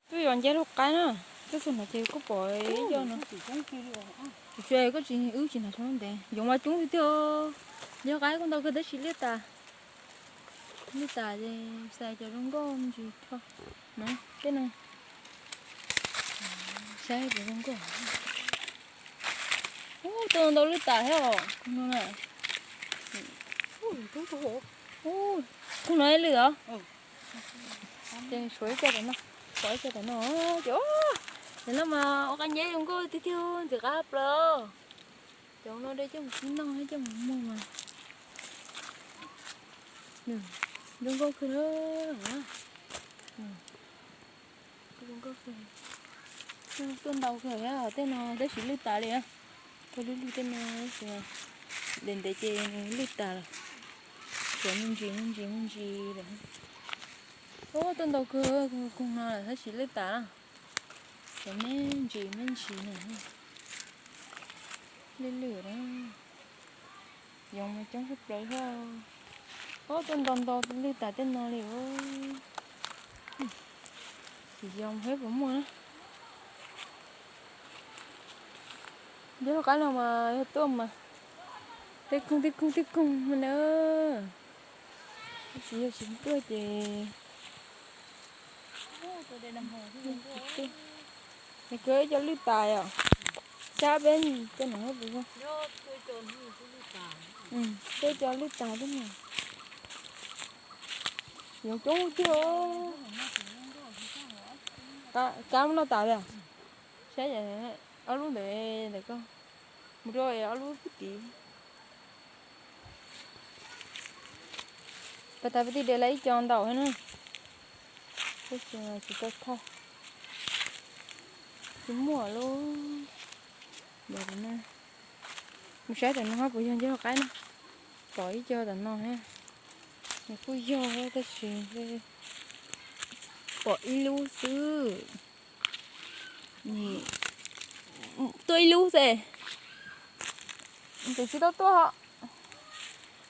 Twb yog nceb lub qaib na, twb txog no ces kuj pom ib co no. Tsis, koj tsis, wb tsis hnav tsho ntev, yoov mas coob tiag tiag. Nceb lub qaib kuj ntau kawg tab sis lwj tas. Lwj tas ces xav cov zoo nkauj ntsis tho. No, tej no. Saib puas zoo nkauj. Ub, twb ntau lwj tas thiab os. Ub, no ib lwm os. Ces suav ib co tom no, suav ib co tom no. Ces, ub, nim no mas ua qab nceb zoo nkauj tiag tiag, ntxim qab plaws. Cov no de coj mus kib noj thiab coj mus muag mas zoo nkauj kawg na. Zoo nkauj kawg. Tuaj ntau kawg thiab, tej no tab sis lwj tas li na. Tuaj lwj lwj tej no, ntev ntev ces lwj tas lawm. Cov me ntsis me ntsis me ntsis lawm. Ub, tuaj ntau kawg, koog no lawm tab sis lwj tas na. Cov me ntsis me ntsis no. Lwj lwj na. Yoov mas coob tshaj plaws thiab. Ub, tuaj ntau ntau lwj tas tej no li. Tsis yog peb puas muaj na. Nceb lub qaib no mas yog tuaj mas tej koog tej koog tej koog mas na. Tab sis yog tsis tuaj ces nws kuj ib co lwj tas os. Xyab peb coj no puas yog? Peb cov lwj tas thiab mas. Yoov coob tiag. Kab muab noj tas li. Saib ob lub ntawd ntawm koj. Mus rau ob lub pub tid. Pas tas peb twb de lawm ib co ntau thiab na. Tab sis tsis tau thauj. Tsis muaj lub. Mus saib tom no puas yog nceb lub qaib na. Pom ib co tom no thiab. Nws kuj yog tab sis pom ib lub xwb. Tuaj ib lub xwb. Tus tsis tau tuaj.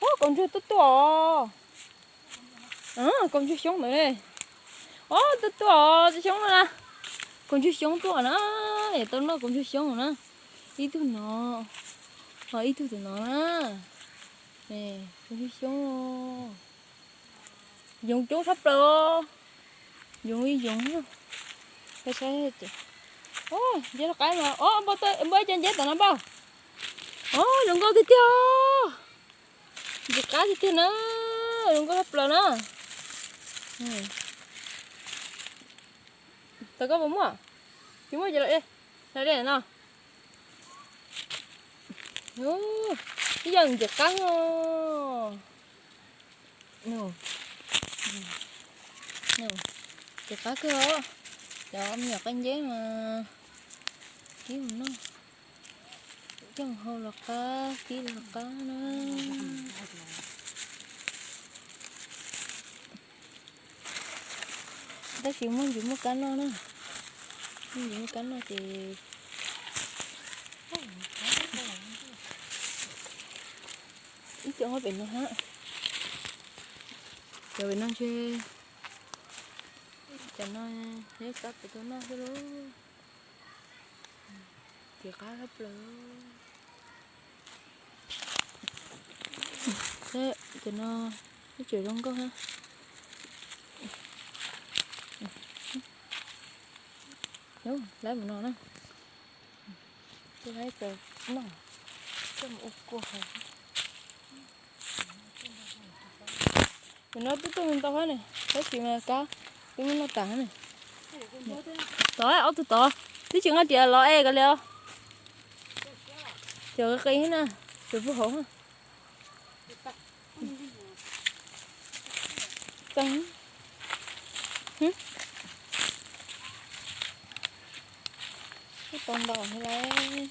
Ub, kaus ntsuag tuaj tuaj os. Kaus ntsuag xyoob ntawd ne. Ob, tuaj tuaj os, xyoob na. Kaus ntsuag xyoob tuaj na. Tau noj kaus ntsuag xyoob na. Ib tug no, ho ib tug tom no na. Kaus ntsuag xyoob. Yoov coob tshaj plaws. Yoov li yoov. Peb saib ces, nceb lub qaib no, ob, npaj ib co nceb tom no npaj. Ob, zoo nkauj tiag tiag. Ntxim qab tiag tiag na. Zoo nkauj tshaj plaws na. Tau koj puas muaj? Tsis muaj ces los de, los de no. Ib yam ntxim qab os. Ntxim qab kawg os. Cov me nyuam qaib nceb mas kib mus noj, coj mus hau los qab, kib los qab na. Tab sis muaj ntsis muaj kab noj na. Muaj ntsis muaj kab noj ces ib co nyob pem no hab. Cov pem no ntshe, cov no nyob kab pem tau noj xwb lauj. Ntxim qab tshaj plaws. Cov no tseem zoo nkauj hab. Laib mus no na. Laib tau noj, coj mus ua kua hauv. Tus no twb tuaj ntau hab ne, tab sis mas kab twb muab noj tas hab ne. Tod, ob tug tod, twb tsis nqa riam los es kov li os. Cov qis na, cov puag hauv. Tau ntau heev lawm.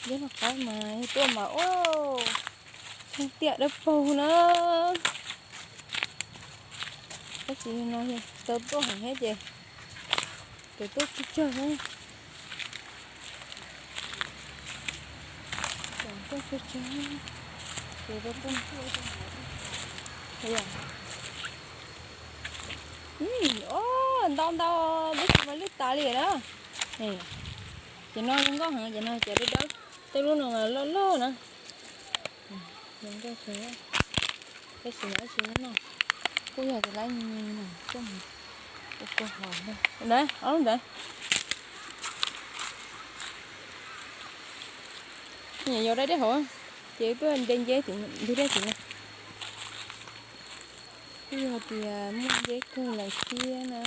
Nceb lub qaib mas yog tuaj mas ua tsheej tiam dawb paug na. Tab sis no tau tuaj heev thiab ces tau tuaj tsawg tsawg na. Tau tuaj tsawg tsawg ces tau tuaj. Ob, Ntau ntau, twb tsis mas lwj tas li na. Ces no zoo nkauj heev, ces no ces dawb dawb, tej lub no mas loj loj na. Zoo nkauj kawg, tab sis mas tsis muab noj, kuj yog tias lab me me no coj mus ua kua hov ntag. Ob lub ntawd nyiam yuav dab dej hauv, ces tuaj nce nceb tim ntug dej tim no. Kuj yog tias muaj nceb kawg lawm thiab na.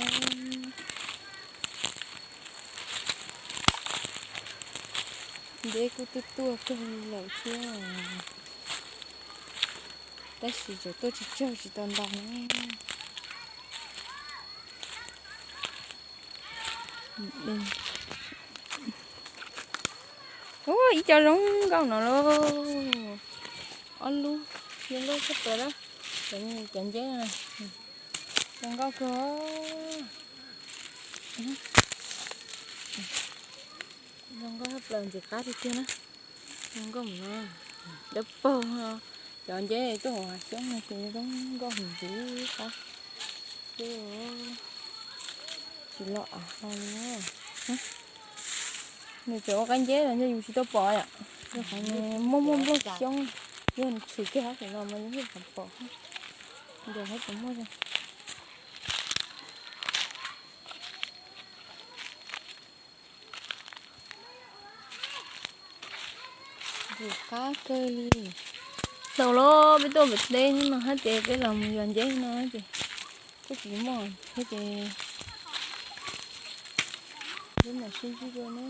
Nceb kuj tuaj tuaj kawg lawm thiab, tab sis tseem tuaj tsis tsawg, tsis tau ntau na. Ua ib co zoo nkauj no lauj, ob lub zoo nkauj tshaj plaws na. Cov nceb no zoo nkauj kawg, zoo nkauj tshaj plaws, ntxim qab tiag tiag na. Zoo nkauj no, dawb paug no, cov nceb tuaj hauv hav xyoob no ces zoo nkauj ntxim qab. Tsis los av ho li. Nws tseem ua qab nceb los ntshe yus tsis tau pom yom, rau qhov nws muaj muaj nplooj xyoob, yog nws tshwm kiag hauv no mas yus thiaj pom. Ntawm hauv tseem muaj. Ntxim qab kawg li. Thaum los peb tuaj pem teb hnub no hab ces peb los mus yos nceb no ces kuj tsis muaj thiab ces peb mam sib ntsib dua na.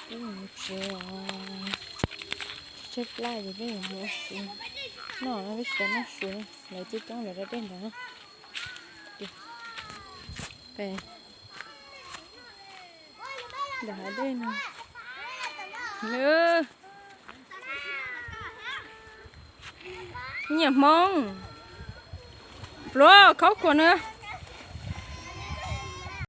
Peb mus tsev os, tshaib plab ces peb yuav mus ua si. Noj no peb tsis tau noj su li, lawv coob coob lawv da dej ntawd na. Ntawm hav dej no. Nyiam Hmoob. Pluav khaub khuam na.